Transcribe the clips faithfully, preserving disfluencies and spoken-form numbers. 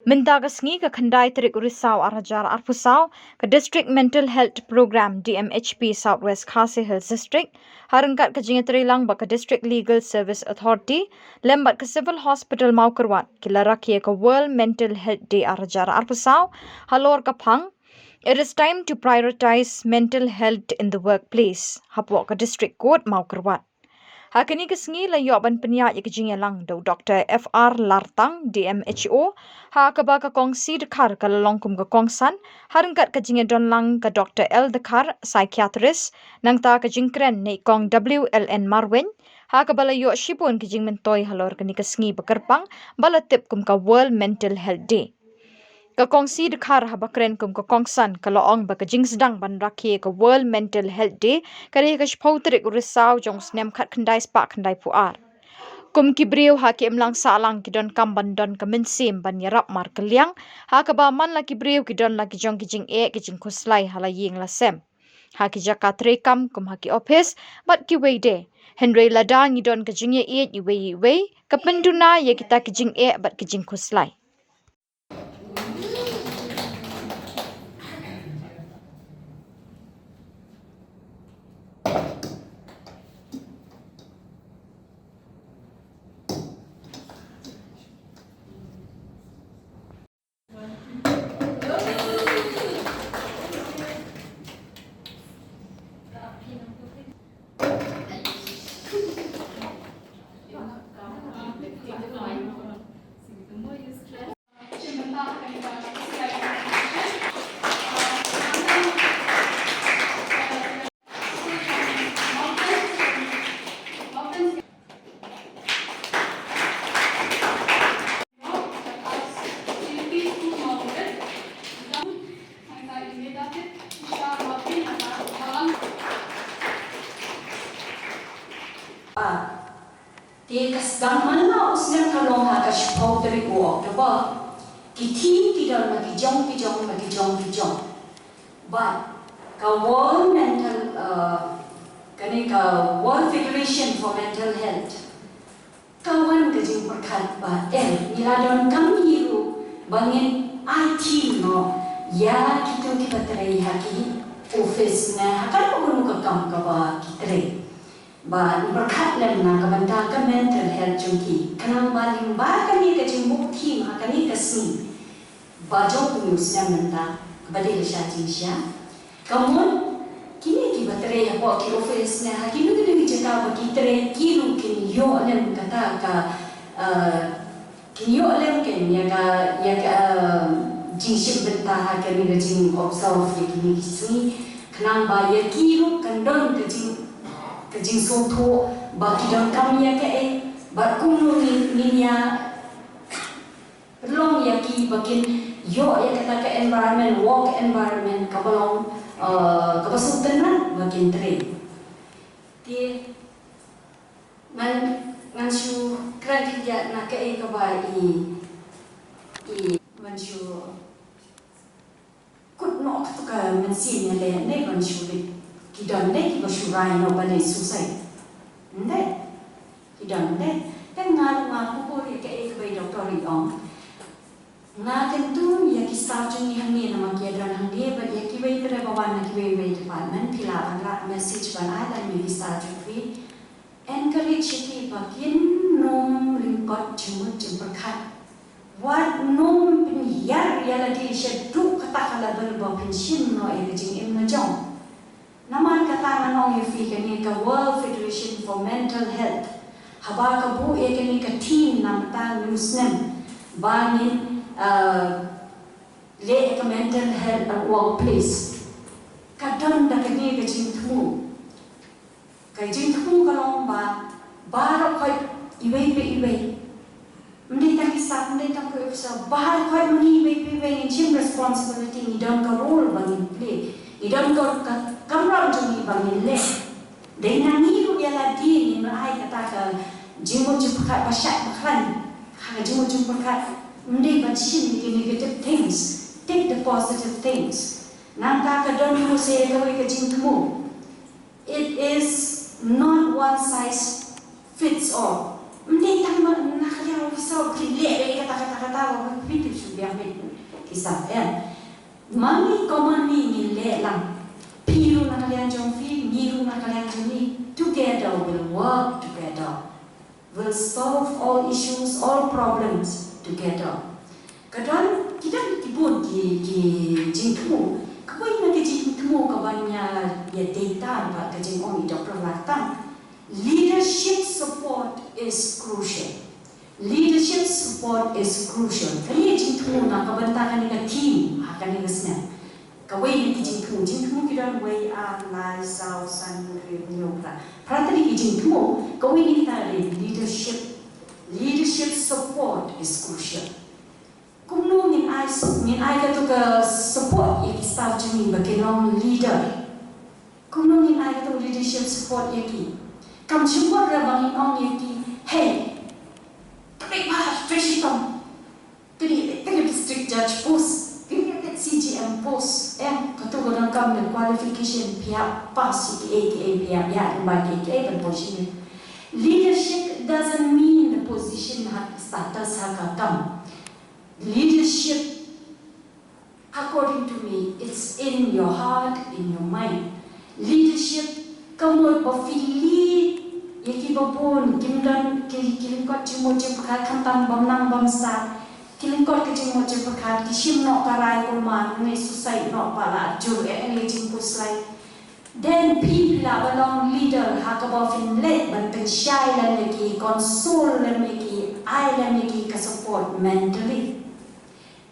Mynta ka sngi ka khyndai tarik u Risaw ar hajar arphew saw, ka District Mental Health Program, D M H P, South West Khasi Hills District, ha ryngkat ka jingïatreilang bad ka District Legal Service Authority lem bad ka Civil Hospital Mawkyrwat, ki la rakhe ïa ka World Mental Health Day ar hajar arphew saw halor ka phang, "It is time to prioritize mental health in the workplace," hapoh ka District Court Mawkyrwat. Ha kane ka sngi la ïoh ban pynïaid ïa ka jingïalang da u Doktor F R Lartang, D M H O, ha kaba ka Kong C Dkhar ka la long kum ka kongsan, ha ryngkat ka jingïadonlang ka Doktor L Dkhar, psychiatrist, nangta ka jingkren na i Kong W L N Marwein, ha kaba la ïoh shibun ki jingmyntoi halor kane ka sngi ba kyrpang ba la tip kum ka World Mental Health Day. Ka Kong C Dkhar, haba kren kum ka kongsan, ka la ong ba ka jingsdang ban rakhe ka World Mental Health Day ka dei ha ka shiphew tarik u Risaw jong u snem khatkhyndai spah khyndaiphew ar. Kum ki briew ha ki imlang sahlang, ki donkam ban don ka mynsiem ban ïarap markylliang, ha kaba man la ki briew ki don la ki jong ki jingeh ki jingkhuslai ha la ïing la sem, ha ki jaka treikam kum ha ki ophis bad kiwei de. Hynrei lada ngi don ka jingïaieit iwei ïa iwei, ka pynduna ïa kita ki jingeh bad ki jingkhuslai. Te ka sdang man la u snem ka long ha ka shiphew tarik u October. Ki theme ki don la ki jong ki jong la ki jong ki jong. Bad ka World Mental, uh, kane ka World Federation for Mental Health, ka wan ka jingpyrkhat ba, eh, ngi la donkam hi ruh ba ngin ai theme noh ïa kito kiba trei ha ki office ne ha kano kano ka kam kaba ki trei. Ba ngin pyrkhat lem na ka bynta ka mental health jong ki. Khnang ba lyngba kane ka jingbuh theme ha kane ka sngi ba jong une u snem mynta, kaba dei lashai jingshisha, ka mut kine kiba trei hapoh ki office ne ha kino kino ki jaka ba ki trei, ki ruh kin ïoh lem kata ka, eh, kin ïoh lem kein ïa ka, ïa ka, eh, jingshim bynta ha kane ka jing observe ïa kine ki sngi. Khnang ba ïa ki ruh kan don ka jing, ka jingsngewthuh ba ki donkam ïa kaei bad kumno ngin, ngin ïa pynlong ïa ki ba kin ïoh ïa kata ka environment, work environment kaba long, eh, kaba sngewtynnat ba kin trei. Te ngan, ngan shu kren khyndiat na kaei kaba i, i ngan shu kut noh kato ka mynsiem ïaleh ne ban shu leit. Ki don ne kiba shu rai noh ban leit suicide. Ym dei. Ki don ne. Te nga ruh nga kukur ïa kaei kaba i doktor i ong. Nga kyntu ïa ki staff jong ngi hangne namar ki ïadon hangne bad ïa kiwei ki re ba wan na kiwei kiwei department, phi lah ban rah message ban ai lem ïa ki staff jong phi. Encourage ïa ki ba kin nym lyngkot jingmut jingpyrkhat. Wat nym pynïar ïa lade shaduh kata ka level ba phin shim noh ïa ka jingim la jong. Namar kata ngan ong ïa phi kane ka World Federation for Mental Health, haba ka buh ïa kane ka theme na mynta une u snem ba ngin, uh, leh ka mental health at workplace, ka don da kane ka jingthmu. Ka jingthmu ka long ba baroh khoit iwei pa iwei. Ym dei tang ki staff, ym dei tang ki officer, baroh khoit ma ngi iwei pa iwei ngin shim responsibility, ngi don ka role ba ngin play, ngi don ka, ka kamram jong ngi ba ngin leh. Dei na ngi ruh ïa lade ngin ai kata ka jingmut jingpyrkhat ba shait ba khlaiñ. Ha ka jingmut jingpyrkhat ym dei ban shim ïa ki negative things, take the positive things. Nangta ka don ruh sa kawei ka jingthmu. It is not one size fits all. Ym dei tang ma na ka liang Officer, phi leh beit kata, kata, kata, ba phi tip shuh biang beit ki staff, em. Ma ngi common ngi, ngi leh lang. Phi ruh na ka liang jong phi, ngi ruh na ka liang jong ngi. Together we'll work together. We'll solve all issues, all problems together. Ka don, ki don ki bun ki, ki jingthmu. Kawei na ki jingthmu kaban ïa, ïa dei tang bad ka jingong i Doctor Lartang. Leadership support is crucial. Leadership support is crucial. Kane ka jingthmu na ka bynta kane ka theme ha kane ka snem. Kawei na ki jingthmu, jingthmu ki don wei, ar, lai, saw, san, hynriew, hynñiew, phra. Phra tylli ki jingthmu, kawei na kita ka dei leadership. Leadership support is crucial. Kumno ngin ai, ngin ai katu ka support ïa ki staff jong ngi ba kin long leader. Kumno ngin ai katu leadership support ïa ki. Kam shym mut re ba ngin ong ïa ki, hey, trei bha, trei shitom. Kane, kane district judge post, kane C J M post, em, katu ka donkam da qualification, phi hap pass ïa kiei kiei, phi hap, phi hap lyngba kiei kiei ban position. Leadership doesn't mean the position ha status ha ka kam. Leadership, according to me, it's in your heart, in your mind. Leadership ka mut ba phi lead ïa kiba bun, kim don ki, ki lyngkot jingmut jingpyrkhat, khamtam bym nang bym sah. Ki lyngkot ka jingmut jingpyrkhat, ki shim noh ka rai kulmar, ngi suicide noh, ba la jur eh ngi jingkhuslai. Then phi, phi lah ban long leader ha kaba phin leit ban pynshai lem ïa ki, console lem ïa ki, ai lem ïa ki ka support mentally.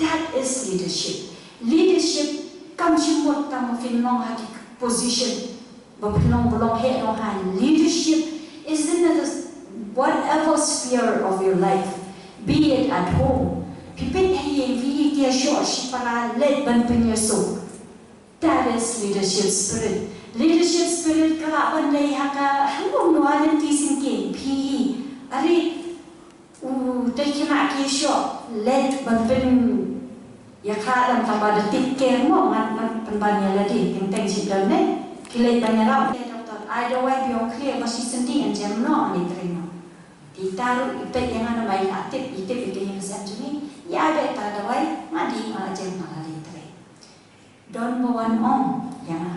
That is leadership. Leadership kam shym mut tang ba phin long ha ki position ba phin long, ba long heh long haiñ. Leadership is in the whatever sphere of your life, be it at home. Phi peit ha ïing, phi ïa ki ïa shoh shipara, leit ban pynïasuk. That is leadership spirit. Leadership spirit ka lah ban dei ha ka, ha kumno, ha lynti syngkien, phi, are u dei khynnah ki shoh leit ban pynïakhlad lem, tang ba da tip care mo, ngan, ngan pynban ïa lade, teng teng shi don ne ki leit ban ïarap. Ïa doktor, ai dawai biang khlieh ba shi sendi, yn jem noh, ngi trei noh. Te ita ruh i peit ïa nga namar i la tip, i tip ïa ka ïing ka sem jong ngi. Ïa beit ita dawai, nga dei, nga la jem, nga la leit trei. Don ba wan ong ïa nga,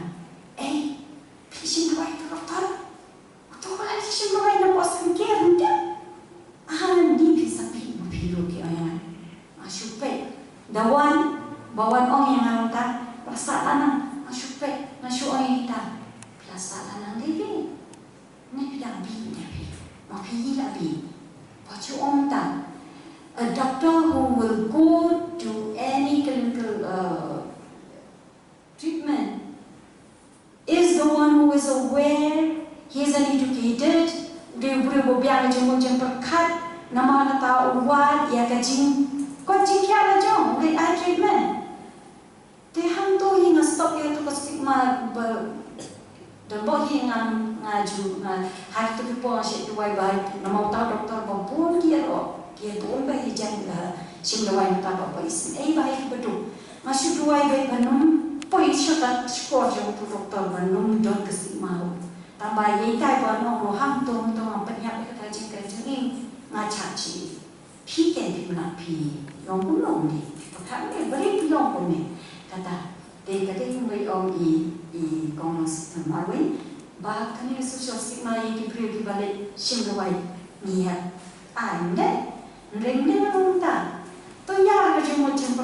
ei, phi shim dawai ha u doktor? Uto ba la shim dawai na poh syngkien, ym tip. Ah, ni phi sa phi, ma phi ruh, ki ong ïa nga. Nga shu peit. Da wan, ba wan ong ïa nga mynta, ba la sah la nang, nga shu peit, nga shu ong ïa kita, phi la sah la nang dei phi? Ne phi dang bih ne phi? Ma phi la bih. Ba ju ong ta, a doctor who will go to any clinical, uh, treatment is the one who is aware, he is an educated, u dei u briew ba biang ka jingmut jingpyrkhat, namar kata u wad ïa ka jing, ka jingkhiah la jong, u leit ai treatment. Te hangto hi nga stop ïa tu ka stigma ba, da ba hi nga, nga ju, nga ha tu ki por nga shait duwai ba, namar uta u doktor ba bun ki ïaroh, ki ïa bun ba hi jan, eh, shim duwai mynta ba, ba isynei ba hi ba duk. Nga shu duwai ba, ba nym poi sha ka shkor jong utu u doktor, ba nym don ka stigma ruh. Tang ba ïa itai ba nong ruh hangto, hangto nga pynïap ïa kata ka jingkren jong ngi, nga chah shi. Phi ken phi mlak phi long kumno ne? Pyrkhat ne, balei phi long kumne? Kata. Te ka dei ba ong i, i Kong Marwei ba kane ka social stigma ïa ki briew kiba leit shim dawai ngi hap ai ne. Nreng ne nang ta. To ïa ka jingmut jingpyrkhat.